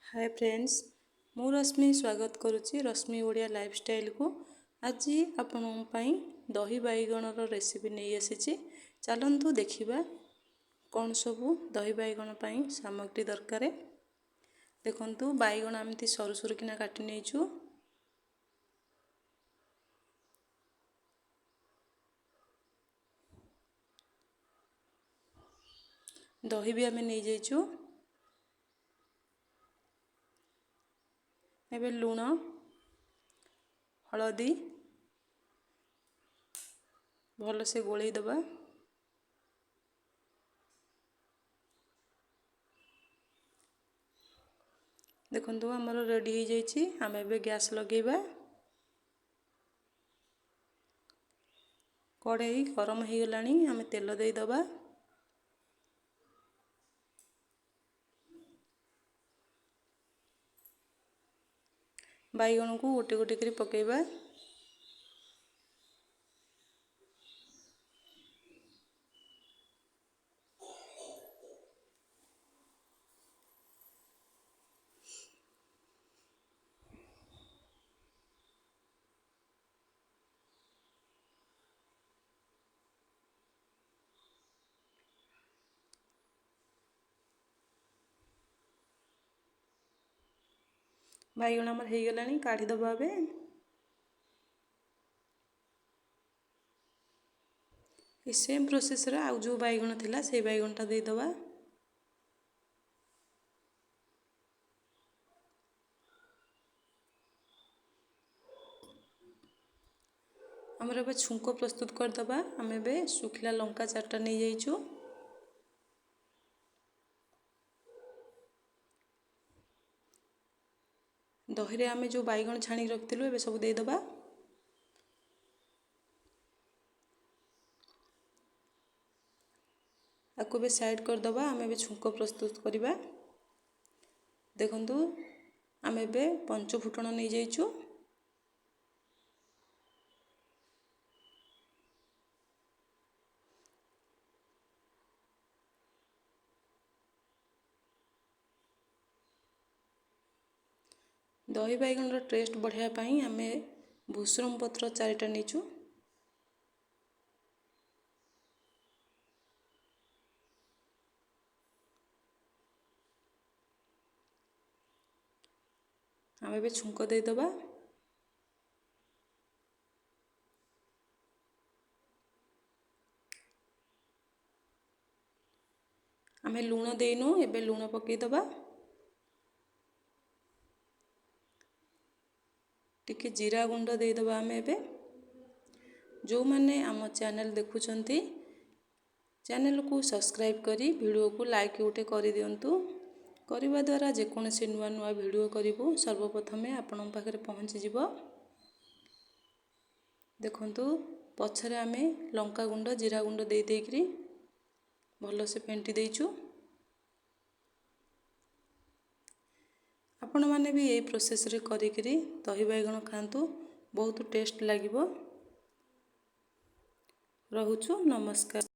ହାଏ friends, ମୁଁ ରଶ୍ମି ସ୍ୱାଗତ କରୁଛି ରଶ୍ମି ଓଡ଼ିଆ ଲାଇଫଷ୍ଟାଇଲକୁ। ଆଜି ଆପଣଙ୍କ ପାଇଁ ଦହି ବାଇଗଣର ରେସିପି ନେଇ ଆସିଛି। ଚାଲନ୍ତୁ ଦେଖିବା କ'ଣ ସବୁ ଦହି ବାଇଗଣ ପାଇଁ ସାମଗ୍ରୀ ଦରକାର। ଦେଖନ୍ତୁ, ବାଇଗଣ ଏମିତି ସରୁ ସରୁ କିନା କାଟି ନେଇଛୁ। ଦହି ବି ଆମେ ନେଇଯାଇଛୁ। ଏବେ ଲୁଣ, ହଳଦୀ ଭଲସେ ଗୋଳେଇ ଦେବା। ଦେଖନ୍ତୁ, ଆମର ରେଡ଼ି ହେଇଯାଇଛି। ଆମେ ଏବେ ଗ୍ୟାସ୍ ଲଗେଇବା। କଢ଼େଇ ଗରମ ହେଇଗଲାଣି, ଆମେ ତେଲ ଦେଇଦେବା। ବାଇଗଣକୁ ଗୋଟେ ଗୋଟେ କରି ପକାଇବା। ବାଇଗଣ ଆମର ହେଇଗଲାଣି, କାଢ଼ିଦେବା ଏବେ। ଏ ସେମ୍ ପ୍ରୋସେସ୍ରେ ଆଉ ଯେଉଁ ବାଇଗଣ ଥିଲା, ସେଇ ବାଇଗଣଟା ଦେଇଦେବା। ଆମର ଏବେ ଛୁଙ୍କ ପ୍ରସ୍ତୁତ କରିଦେବା। ଆମେ ଏବେ ଶୁଖିଲା ଲଙ୍କା ଚାରିଟା ନେଇଯାଇଛୁ। ଦହିରେ ଆମେ ଯେଉଁ ବାଇଗଣ ଛାଣିକି ରଖିଥିଲୁ, ଏବେ ସବୁ ଦେଇଦେବା। ଆକୁ ଏବେ ସାଇଡ଼୍ କରିଦେବା। ଆମେ ଏବେ ଛୁଙ୍କ ପ୍ରସ୍ତୁତ କରିବା। ଦେଖନ୍ତୁ, ଆମେ ଏବେ ପଞ୍ଚ ଫୁଟଣ ନେଇଯାଇଛୁ। ଦହି ବାଇଗଣର ଟେଷ୍ଟ ବଢ଼ାଇବା ପାଇଁ ଆମେ ଭୃସଙ୍ଗ ପତ୍ର ଚାରିଟା ନେଇଛୁ। ଆମେ ଏବେ ଛୁଙ୍କ ଦେଇଦେବା। ଆମେ ଲୁଣ ଦେଇନୁ, ଏବେ ଲୁଣ ପକାଇଦେବା। ଟିକେ ଜିରା ଗୁଣ୍ଡ ଦେଇଦେବା ଆମେ ଏବେ। ଯେଉଁମାନେ ଆମ ଚ୍ୟାନେଲ୍ ଦେଖୁଛନ୍ତି, ଚ୍ୟାନେଲକୁ ସବସ୍କ୍ରାଇବ୍ କରି ଭିଡ଼ିଓକୁ ଲାଇକ୍ ଗୋଟେ କରିଦିଅନ୍ତୁ। କରିବା ଦ୍ୱାରା ଯେକୌଣସି ନୂଆ ନୂଆ ଭିଡ଼ିଓ କରିବୁ, ସର୍ବପ୍ରଥମେ ଆପଣଙ୍କ ପାଖରେ ପହଞ୍ଚିଯିବ। ଦେଖନ୍ତୁ, ପଛରେ ଆମେ ଲଙ୍କା ଗୁଣ୍ଡ, ଜିରା ଗୁଣ୍ଡ ଦେଇ ଦେଇକରି ଭଲସେ ଫେଣ୍ଟି ଦେଇଛୁ। ଆପଣମାନେ ବି ଏଇ ପ୍ରୋସେସ୍ରେ କରିକିରି ଦହି ବାଇଗଣ ଖାଆନ୍ତୁ, ବହୁତ ଟେଷ୍ଟ ଲାଗିବ। ରହୁଛୁ, ନମସ୍କାର।